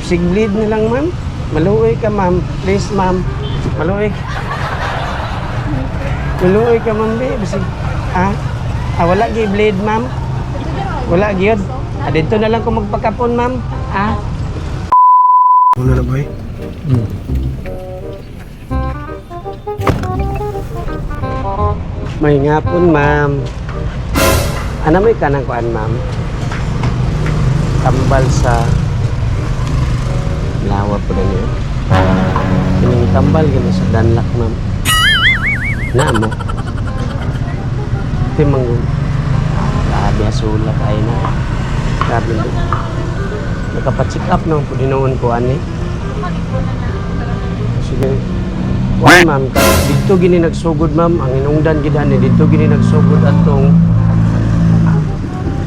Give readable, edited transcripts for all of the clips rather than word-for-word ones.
Sig bleed na lang, ma'am. Maluoy ka, ma'am. Please, ma'am. Maluoy ka. Maluoy ka, ma'am. Be. Bisig, ah? Ah, wala gi blade, ma'am. Wala gyud. Ah, dito na lang ko magpakapon, ma'am. Ah? Una na, boy. May ngapon, ma'am. Ano may kanang kuan, ma'am? Tambal sa lawa po na niyo. Kining tambal gini sa danlak, ma'am. Na mo. Timang ah, grabe asula kayo na. Grabe na. Nakapa-check up naman po dinoon ko ani. Sige. Kuan, ma'am, dito gini nagsugod, ma'am, ang inungdan gid ani dito gini nagsugod atong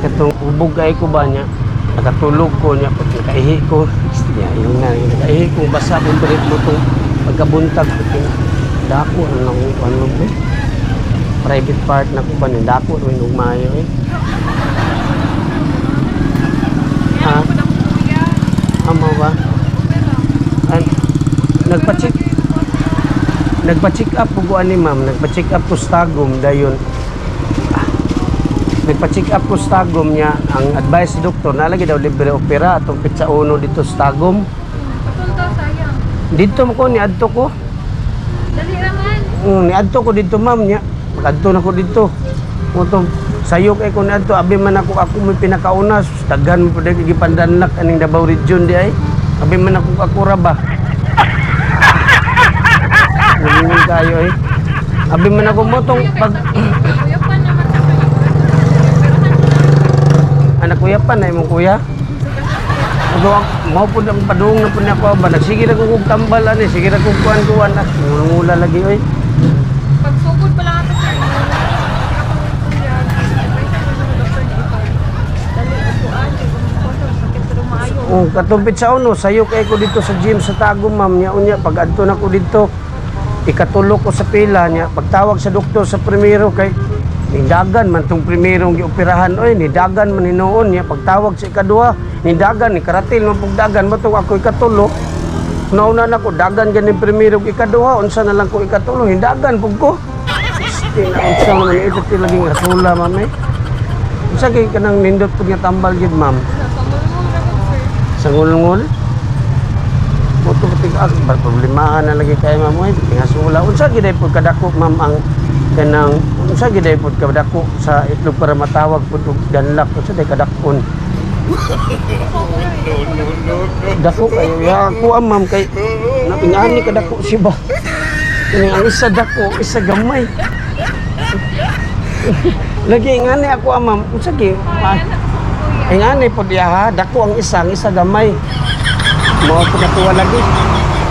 katong ubog ay ko ba niya. Nakatulog ko niya, pag nakaihi ko, niya, yun na, yun, nakaihi ko, basa kong brief mo itong pagkabuntag, pag dako, ano lang, ano ba? Private part na ko ba ni dako, rin ugmayo eh. Ha? Amo ba? An nagpa-check nagpa-check up ko ani, ma'am, nagpa-check up ko sa Tagum dayon. Ah, nagpa-check up ko sa Tagum niya, ang advice sa doktor nalagi daw libre opera atong pitsa uno dito sa Tagum. Patunta, sayang. Dito mo ko niadto ko. Dali raman. Niadto ko dito, ma'am, niya. Makadto na ko dito. Mutong sayok ay ko niadto abi man ako ako may pinakauna sus, daghan mo pud gipandanlak aning Davao Region di ay. Abi man ako ako ra ba. Nalingon kayo eh. Abi man ako mo tong pag Kuya pa naman sa kanya. Pero anak kuya pa na imong kuya. Ako mao pud ang padung na pud nako ba nagsige ra ko kog tambal ani sige ra kog kuan-kuan ah ngula lagi oy. Pagsugod pa lang ato sa inyo. Kuya, advice ako sa doktor ni ikaw. Dali, upuan. Sakit pero maayo. Oh, katumpit sa uno, sayo kay ko dito sa gym sa Tagum, ma'am, niya unya pag adto na ko dito ikatulo ko sa pila niya pagtawag sa doktor sa primero kay nidagan man tong primerong gioperahan oy nidagan man hinuon niya pagtawag sa ikaduha nidagan ni karatil man pugdagan matong ako ikatulo nauna na ko dagan ganin primero ikaduha unsa na lang ko ikatulo hindagan pug ko. Sti na unsa man ito ti laging rasula, ma'am eh. Unsa kay kanang nindot pud nga tambal gid, ma'am? Sa ngulngul Sa ra ko, sir. ngulngul. Moto katig ah, bar problemahan na lagi kay ma'am oy, tingasula. Unsa gid ay pud kadako, ma'am, ang kanang unsa gid ay pud kadako sa itlog para matawag pud og danlak unsa day kadakon? Dako kayo ya ako ah, ma'am kay napingani kadako si ba. Kini ang isa dako, isa gamay. Lagi ingani ako ah, ma'am. Unsa gi? Ah, Ay, anak sa kuya. ingani pod iya ha, dako ang isa gamay. Mao po natuwa lagi.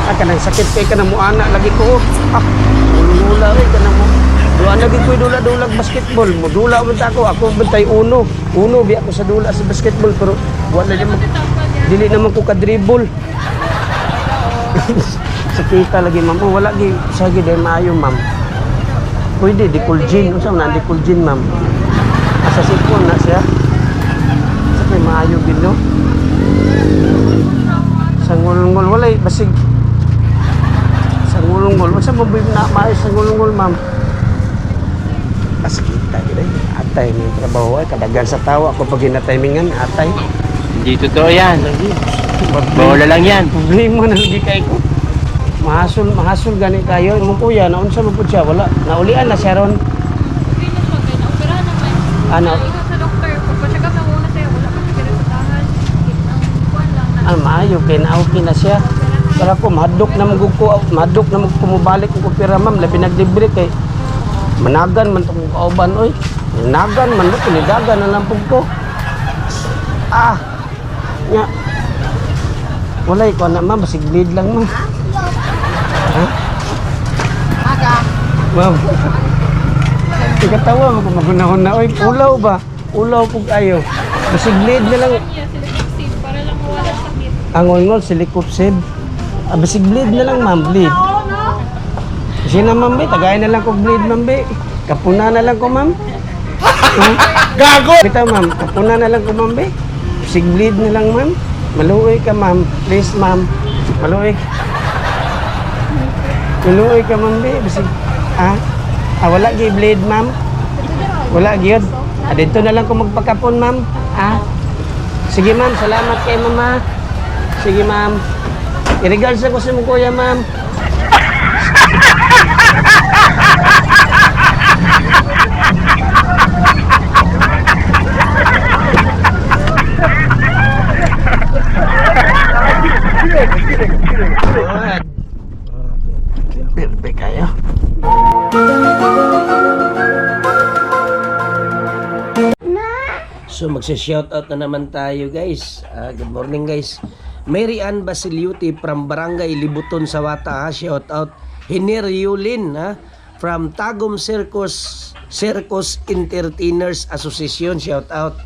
Ah, kanang sakit kay kanang muana lagi ko. Ah, ulula oy kanang mo. Duha lagi ko dula-dulag basketball. Mudula man ta ako, ako bantay uno. Uno biya ko sa dula sa basketball pero wala naman dili naman ko ka-dribble. Sakita lagi ma'am. Oh, wala gi sa gi day maayo ma'am. Pwede Dicolgin, unsa man ang Dicolgin ma'am? Asa sipon na siya. Sa kay maayo gid no. Sa ngulngul walay basig sa ngulngul unsa man ba na maayo sa ngulngul ma'am? Pasakita gid ay atay may trabaho ay kadagan sa tawa ako pag ginatimingan atay. Hindi totoo yan. Lagi. Bola lang yan. Problema na lagi kay ko. Mahasol, mahasol gani kayo. Imong kuya, naunsa man pud siya, wala. Naulian na siya ron. Okay na siya, kay naoperahan naman. Ano? Ingon sa doktor, pagpa-check up na muna sa'yo, wala pa siya resultahan. Ang kuwan lang na. Ah, maayo kay na okay na siya. Pero ako mahadlok na magug ko, mahadlok na mag kumubalik og opera ma'am, labi naglibre kay managan man tong kauban oy. Nagan man mo kinidagan na lang pug ko. Ah. Nya. Walay ko na ma'am, basig bleed lang ma'am. Ha? Ma'am. Ikatawa mo kung magunahon na oy, ulaw ba? Ulaw pug ayo. Basig bleed na lang. Niya, sila vaccine para lang mawala sakit. Ang ngol silikopsib. Ah, basig bleed na lang ma'am, bleed. Kasi na ma'am, be, tagay na lang ko bleed ma'am, be. Kapuna na lang ko ma'am. Gago! Kita ma'am, kapuna na lang ko ma'am, be. Basig bleed na lang ma'am. Maluoy ka, ma'am. Please, ma'am. Maluoy ka. Maluoy ka, ma'am. Bi. Bisig. Ah? Ah, wala gi blade, ma'am. Wala gyud. Ah, dito na lang ko magpakapon, ma'am. Ah? Sige, ma'am. Salamat kay mama. Sige, ma'am. I-regards ako sa imong kuya, ma'am. Perfect kayo. So magsa-shoutout na naman tayo, guys. Ah, good morning, guys. Mary Ann Basiliuti from Barangay Libuton, Sawata ha. Shoutout. Hiner Yulin ha, from Tagum Circus Circus Entertainers Association. Shoutout.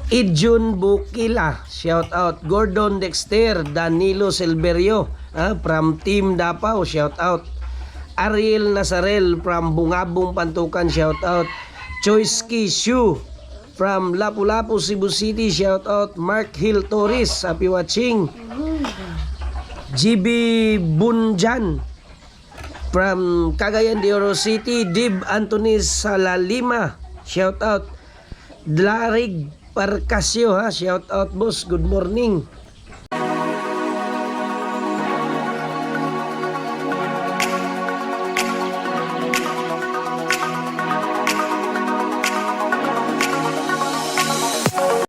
Idjun Bukila, shout out. Gordon Dexter, Danilo Silverio, ah, from Team Davao, shout out. Ariel Nazarel from Bungabong Pantukan, shout out. Choice Shu from Lapu-Lapu, Cebu City, shout out. Mark Hill Torres, happy watching. GB Bunjan from Cagayan de Oro City, Dib Anthony Salalima, shout out. Dlarig Parcasio ha, shout out, boss, good morning.